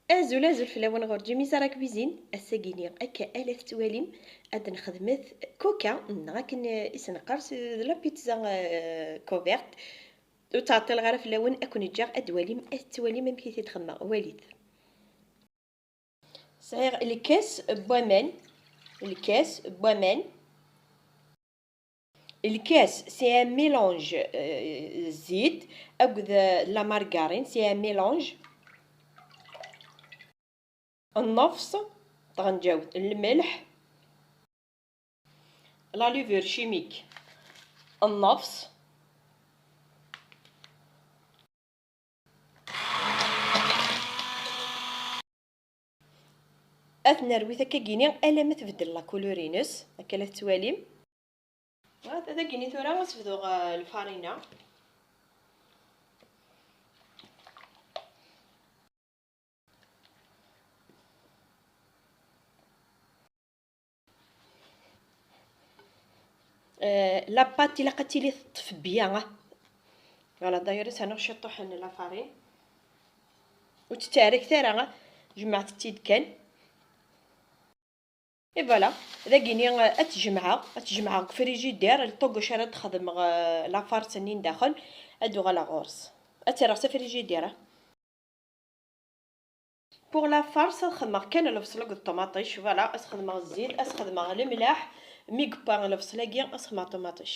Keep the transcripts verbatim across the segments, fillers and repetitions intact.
Azul, azul fell-awen ɣur Jimmy Zara Cuisine. Ass-agi-ni, akka ala tettwalim, ad nxedmet coca, neɣ akken, eh, i s-neqqar, s-, d la pizza, eh, couverte. Ur ttɛeṭṭileɣ ara fell-awen, ad ken-ǧǧeɣ ad twalim, ad tettwalim amek i t-id-xedmeɣ. Walit. Sɛiɣ lkas n waman, lkas n waman. Lkas, c'est un mélange, euh, zzit akked, euh, la margarine, c'est un mélange. Nnefṣ, tɣenǧawt n lmelḥ. La levure chimique, nnefṣ. Ad t-nerwi takkagini alamma tbeddel la couleur-ines, akka la tettwalim. Dagini tura ad s-bduɣ, eh, lfarina. Eh, la pâte ilaq ad tili teṭṭef bien. Voilà, d'ailleurs, ad s-rnuɣ ciṭuḥ n la farine. Ur tt-ttarektet ara, jemɛet-tt-id kan. Et voilà, dagini, eh, ad t-jemɛeɣ, ad t-jemɛeɣ deg frigidaire, lṭuguc ara d-xedmeɣ, eh, la farce-nni n daxel, ad d-uɣaleɣ ɣur-s. Ad tt-rreɣ s frigidaire. Pour la farce, ad xedmeɣ kan lebṣel akked ṭumaṭic, voilà, ad xedmeɣ zzit, ad xedmeɣ lemlaḥ, mi yewwa lebṣel-agi, ad xedmeɣ ṭumaṭic.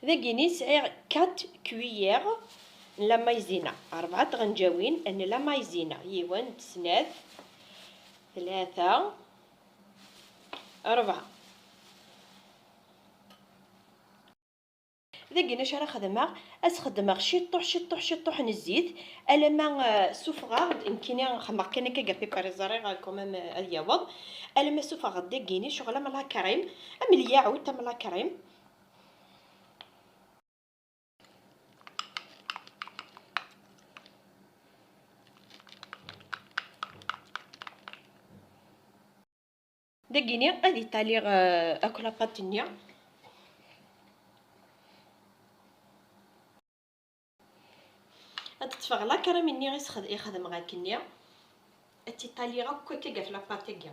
Dagini sɛiɣ quatre cuillères n la maïzena, rebɛa tɣenǧawin n la maïzena, yiwen, snat, tlata, rebɛa. Dagini acu ara xedmeɣ? Ad s-xedmeɣ ciṭuḥ, ciṭuḥ, ciṭuḥ n zzit, alamma, eh, ssufɣeɣ-d, nekkini xedmeɣ kan akka, gapipari ẓriɣ, eh, quand même, eh, ad yaweḍ, alamma ssufɣeɣ-d dagini, ccɣel am la crème, am lyaɛut, am la crème. Dagini ad italiɣ, eh, akk la pâte-nni. Ad ṭṭfeɣ la crème-nni i sxed-, i xedmeɣ akkenni. Ad tt-italiɣ akk akka ɣef la pâte-agi.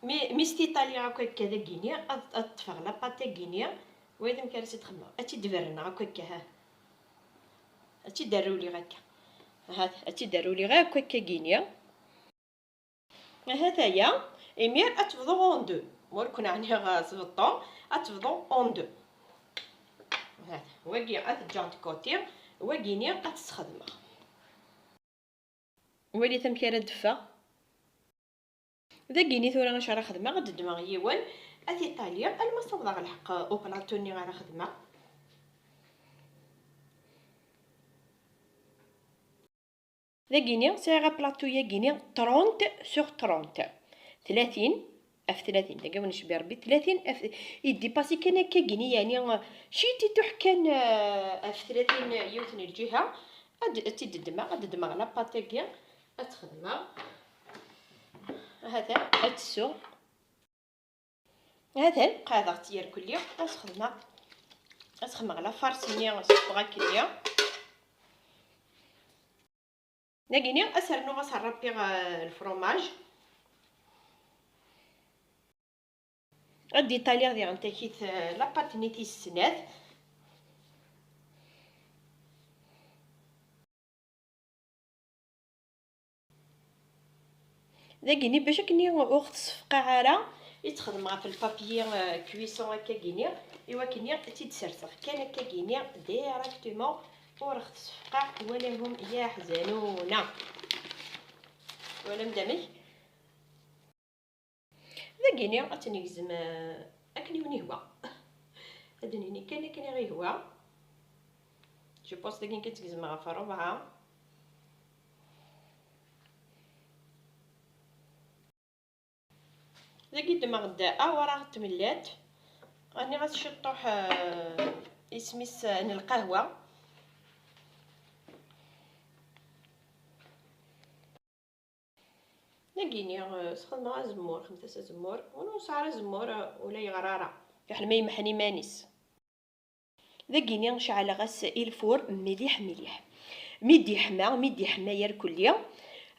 Mi, mi s-t-italiɣ akk akka dagini, ad, ad ṭṭfeɣ la pâte-agi-ni, wayeḍ amek ara s-id-xedmeɣ. Ad tt-id-berrneɣ akk akka, ha. Ad tt-id-rruliɣ akka. Ahat, ad tt-id-rruliɣ akk akka-gini. Ahat aya, imir ad tebḍu en deux. Ma ur ken-ɛniɣ s beṭṭu, ad tebḍu en deux. Ahat, wagi ad t-ǧǧeɣ de côté, wagini ad t-sxedmeɣ. Walit amek ara d-teffeɣ. Dagini tura acu ara xedmeɣ, ad d-ddmeɣ yiwen, ad t-italiɣ alma ssawḍeɣ lḥeqq au plateau-nni ara xedmeɣ. Dagini sɛiɣ aplaṭu-yagini trente sur trente, tlatin ɣef tlatin, dagi wen-icbi Rebbi, tlatin ɣef, idipasi kan akka-gini, yeɛni, eh, citituḥ kan, eh, ɣef tlatin yiwet n lǧiha. Ad, ad tt-id-ddmeɣ, ad d-ddmeɣ la pâte-agi, ad tt-xedmeɣ. Hatan, ad tt-ssuɣ. Hatan, qeɛdeɣ-tt yerkelli, ad s-xedmeɣ, ad s-xedmeɣ la farce-nni, ssufɣeɣ akkenni. Dagini, ad s-rnuɣ, ad s-rrapiɣ, eh, lfromaj. Ad d-italiɣ diɣen takit, eh, la pâte-nni tis snat. Dagini bac akken ur ɣ-tessefqaɛ ara, i tt-xedmeɣ ɣef lpapyi, eh, cuisson akka-gini, i wakken ad tt-id-serseɣ kan akka-gini directement, ur ɣ-tessefqaɛ wala hum ya ḥzanuna. Twalam d amek? Dagini ad tt-negzem, eh, akken i wen-ihwa. Ad d-nini kan akken i ɣ-ihwa. Je pense dagini kan tt-gezmeɣ ɣef ṛebɛa. Dagi ddmeɣ-d awraɣ n tmellalt, rniɣ-as ciṭṭuḥ, eh, isem-is, eh, n lqahwa. Dagini, eh, sxedmeɣ azemmur, xedmet-as azemmur, ur nesɛi ara azemmur, eh, ula yeɣra ara. Fiḥel ma yemḥen iman-is. Dagini ceɛleɣ-as i lfur mliḥ mliḥ. Mi d-yeḥma, mi d-yeḥma yerkulli,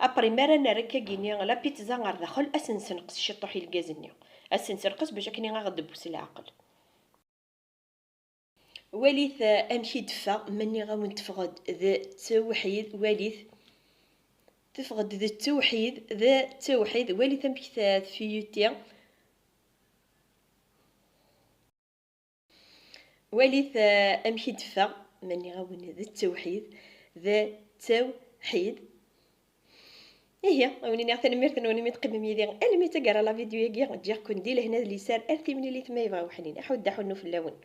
après mi ara nerr akkagini la pizza ɣer daxel, ad s-nsenqes ciṭuḥ i lgaz-nni. Ad s-nsenqes bac akken i aɣ-d-tewwes leɛqel. Walit, eh, amek i d-teffeɣ, ma nniɣ-awen teffeɣ-d d ttewḥid, walit. Teffeɣ-d d ttewḥid, d ttewḥid, walit amek t-, tfiyuti. Walit, eh, amek i d-teffeɣ, ma nniɣ-awen d ttewḥid, d ttewḥid. Ihi, a wen-iniɣ tanemmirt-nwen imi teqqimem yid-i almi d taggara la vidéo-agi, ǧǧiɣ-ken di lehna d liser ar timlilit ma yebɣa uḥnin, aḥuddu aḥunnu fell-awen.